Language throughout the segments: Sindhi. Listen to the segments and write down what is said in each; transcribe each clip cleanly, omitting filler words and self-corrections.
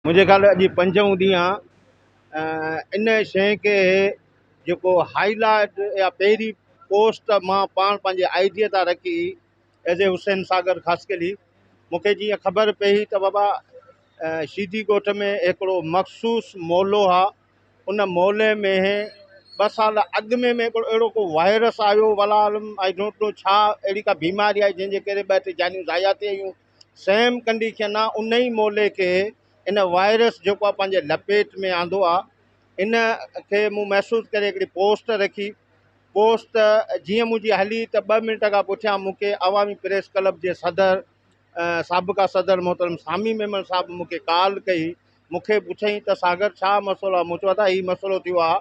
منهنجي خيال اڄ پنجون ڏينهن آ ان شيء کي جيڪو هائي لائيٽ يا پهرين پوسٽ مان پاڻ پنهنجي I D تان رکي ايز اي حسين ساگر خاصخيلي مون کي جيئن خبر پئي ته بابا شيدي ڳوٺ ۾ هڪڙو مخصوص مولو آ ان مولي ۾ ٻه سال اڳ ۾ ۾ هڪڙو اهڙو ڪو وائرس آيو والله عالم I don't know ڇا اهڙي ڪا بيماري آئي جنهن جي ڪري ٻه ٽي جانيون ضايع ٿي ويون سيم ڪنڊيشن آ ان ئي مولي کي ان وائرس جيڪو آ پنهنجي لپيٽ ۾ آندو آ ان کي مون محسوس ڪري هڪڙي پوسٽ رکي پوسٽ جيئن منهنجي هلي ته ٻه منٽ کان پٺيان مون کي عوامي پريس ڪلب جي صدر سابقه صدر محترم سامي ميمڻ صاحب مون کي ڪال ڪئي مون کي پڇيائين ته ساگر ڇا مسئلو آ مون چيو ادا هي مسئلو ٿيو آ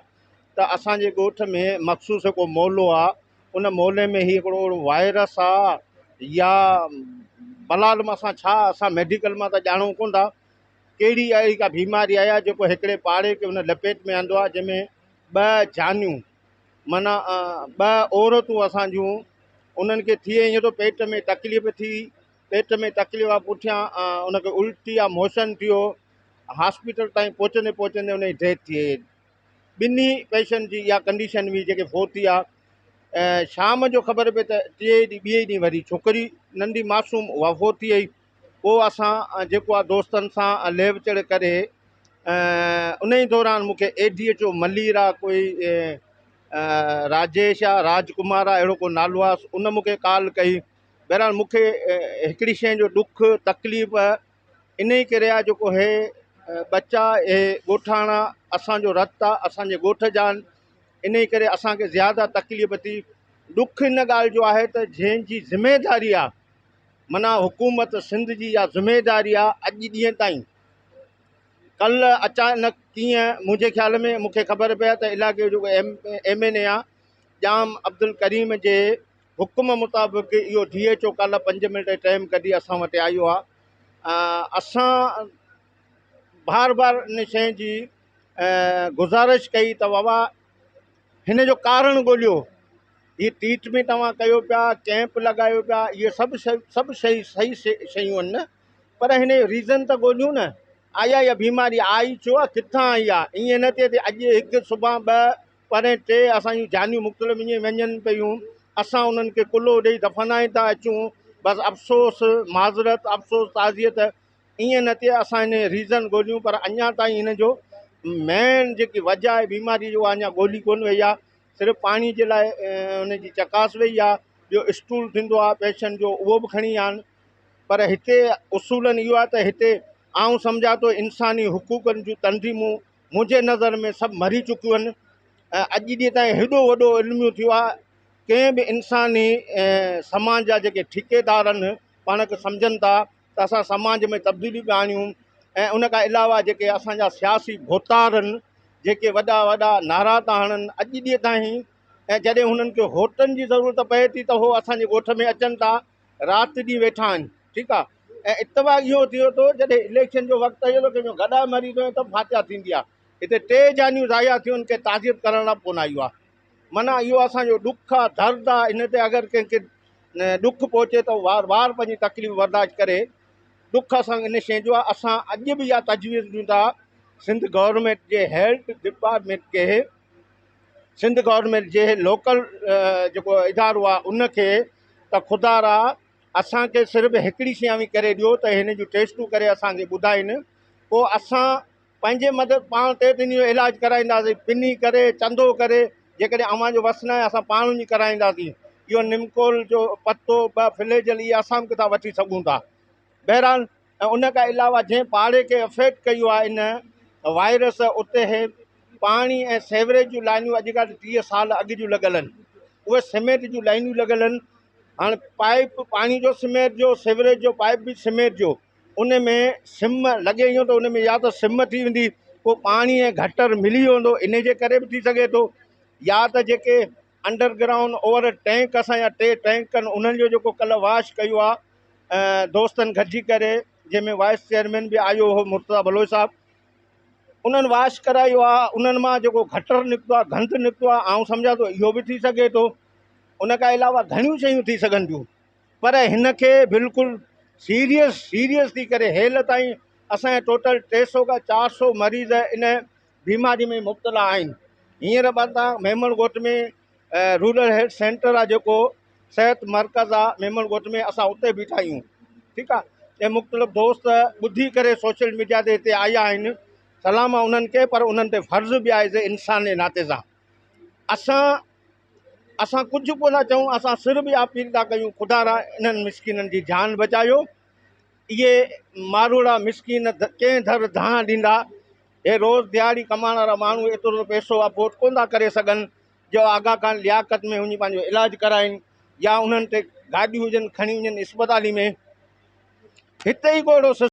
ته اسان جي ڳوٺ ۾ مخصوص هڪ مولو آ ان محلي ۾ هي هڪڙو اهڙو وائرس آ يا بلال مان اسان ڇا اسان ميڊيڪل مان ته ڄاڻون ڪونه ٿا ڪهڙي اهڙي ڪا بيماري آئي آ جيڪو هڪڙي پاڙي کي ان لپيٽ ۾ آندو آ جنهن ۾ ٻه جانيون معنيٰ ٻه عورتون اسان جون انهن کي ٿئي ائين ٿو پيٽ ۾ تڪليف ٿي پيٽ ۾ تڪليف آ پٺيان ان کي الٽي يا موشن ٿيو هاسپيٽل تائين پهچندي پهچندي ان جي ڊيٿ ٿي وئي ٻنهي پيشنٽ جي اها ڪنڊيشن هئي جيڪي فوت ٿي ويا ۽ شام جو خبر پئي ته ٽئين ڏينهن ٻئي ڏينهن وري ڇوڪري ننڍي معصوم اها فوت ٿي وئي پوء اسان جيڪو آهي دوستن سان ليو چڙ ڪري ان ئي دوران مون کي اي ڊي ايچ او ملير آهي ڪوئي راجيش آهي راج ڪمار آهي اهڙو ڪو نالو آهي ان مون کي ڪال ڪئي بهرحال مون کي هڪڙي شيء جو ڏک تڪليف انهي ڪري آ جيڪو هي ٻچا اهي ڳوٺاڻا اسان جو رت آ اسان جي ڳوٺ جا آهن انهي ڪري اسان کي زياده تڪليف ٿي ڏک ان ڳالهه جو آهي ته جنهن جي ذميداري آ معنيٰ حڪومت سنڌ جي اها ذميداري آ اڄ ڏينهن تائين ڪل اچانڪ ڪيئن منهنجي خيال ۾ مون کي خبر پئي آ ته علائقي جو جيڪو ايم اين اي آ ڄام عبدالڪريم جي حڪم مطابق اهو ڊي ايڇ او ڪالهه پنج منٽ ٽائيم ڪڍي اسان وٽ آيو آهي اسان بار بار ان شيء جي گذارش ڪئي ته بابا هن جو ڪارڻ ڳوليو هي ٽريٽمينٽ توهان ڪيو پيا ڪيمپ لڳايو پيا اهي سڀ سڀ شيء صحيح شيون آهن نه پر هن جو ريزن ته ڳوليون نه آيا اها بيماري آئي ڇو آهي ڪٿان آئي آهي ائين نه ٿئي ته اڄ هڪ سڀان ٻه پرين ٽي اسان جون جانيون مختلف ائين وڃن پيون، اسان انهن کي ڪلهو ڏئي دفنائي ٿا اچون، بس افسوس، معذرت، افسوس، تعزيت ائين نه ٿئي، اسان هن جو ريزن ڳوليون پر اڃا تائين هن جو مين جيڪي وجه آهي بيماري جو اها اڃا ڳولي ڪونه وئي آهي، صرف پاڻي جي لاء ان جي چڪاس وئي آهي، ٻيو اسٽول ٿيندو آهي پيشنٽ جو اهو به کڻي ويا آهن پر هتي اصولن اهو آهي ته هتي آئون سمجهان ٿو انساني حقوقن جون تنظيمون منهنجي نظر ۾ سڀ مري چڪيون آهن ۽ اڄ ڏينهن تائين هيڏو وڏو الميو ٿيو آهي ڪنهن به انساني سماج جا جيڪي ٺيڪيدار آهن پاڻ کي سمجهن ٿا ته اسان سماج ۾ تبديليون پيا آڻيون ۽ ان کان علاوه جيڪي اسان جا سياسي ڀوتار آهن جيڪي وڏا وڏا نعرا ٿا هڻن اڄ ڏينهن تائين ۽ جڏهن هنن کي ووٽن جي ضرورت پئي ٿي ته هو اسان جي ڳوٺ ۾ اچن ٿا رات ڏينهن ويٺا آهن ٺيڪ آ ۽ اتفاق اهو ٿيو ٿو جڏهن اليڪشن جو وقت اچي ٿو ڪنهن جو گڏهه مري ٿو ته فاتحه ٿيندي آ هتي ٽي جانيون ضايع ٿيون ان کي تعزيت ڪرڻ لاء ڪونه آيو آ معنيٰ اهو اسان جو ڏک آ درد آ ان تي اگر ڪنهن کي ڏک پهچي ته وار وار پنهنجي تڪليف برداشت ڪري ڏک اسان ان شيء جو آ اسان اڄ به اها تجويز ڏيون ٿا سنڌ گورنمينٽ جي هيلٿ ڊپارٽمينٽ کي سنڌ گورنمينٽ جي لوڪل جيڪو ادارو آهي ان کي ته خدا را اسان کي صرف هڪڙي شيء اوهين ڪري ڏيو ته هن جون ٽيسٽون ڪري اسان کي ٻڌائين پوء اسان پنهنجي مدد پاڻ تي ان جو علاج ڪرائينداسين پني ڪري چندو ڪري جيڪڏهن اوهان جو وس ناهي اسان پاڻ وڃي ڪرائينداسين اهو نمڪول جو پتو ٻه فليجل اهي اسان به ڪٿان وٺي سگهون ٿا بهرحال ۽ ان کان علاوه جنهن پاڙي کي افيڪٽ ڪيو آهي ان وائرس اتي پاڻي ۽ سيوريج جون لائنيون اڄ کان 30 سال اڳ جون لڳل آهن اهي سيمينٽ جون لائنيون لڳل آهن هاڻي پائپ پاڻي جو سيمينٽ جو سيوريج جو پائپ به سيمينٽ جو ان ۾ سم لڳي ائين ته ان ۾ يا ته سم ٿي ويندي پوء پاڻي ۽ گٽر ملي ويندو ان جي ڪري به ٿي سگهي ٿو يا ته جيڪي انڊر گرائونڊ اوور ٽينڪ اسان جا ٽي ٽينڪ آهن انهن جو جيڪو ڪلهه واش ڪيو آهي دوستن گڏجي ڪري جنهن ۾ وائس چيئرمين به آيو هو مرتضيٰ بلوچ صاحب انهن واش ڪرايو آهي انهن مان جيڪو گٽر نڪتو آهي گند نڪتو آهي آئون سمجهان ٿو اهو به ٿي سگهي ٿو ان کان علاوه گهڻيون شيون ٿي سگهن ٿيون پر هن کي بلڪل سيريس سيريس ٿي ڪري هيل تائين اسان جا ٽوٽل 300 کان 400 مريض ان بيماري ۾ مبتلا آهن. هينئر به اسان ميمڻ ڳوٺ ۾ رورل هيلٿ سينٽر آهي جيڪو صحت مرڪز آهي ميمڻ ڳوٺ ۾ اسان اتي بيٺا آهيون. ٺيڪ آهي ۽ مختلف دوست ٻڌي ڪري سوشل ميڊيا تي هتي آيا آهن. سلام آهي انهن کي پر انهن تي فرض به آهي ته انسان جي ناتي سان اسان اسان ڪجهه ڪونه ٿا چئون، اسان صرف اها اپيل ٿا ڪيون خدا را انهن مسڪينن جي جان بچايو. اهي ماروئڙا مسڪين ڪنهن ڌر دانهن ڏيندا. هي روز دهاڙي ڪمائڻ وارا ماڻهو ايترو ته پئسو افورڊ ڪونه ٿا ڪري سگهن جو آغا خان لياقت ۾ وڃي پنهنجو علاج ڪرائين يا انهن تي گاڏيون هجن کڻي وڃن اسپتالي ۾. هتي ئي ڪو اهڙو سسٽم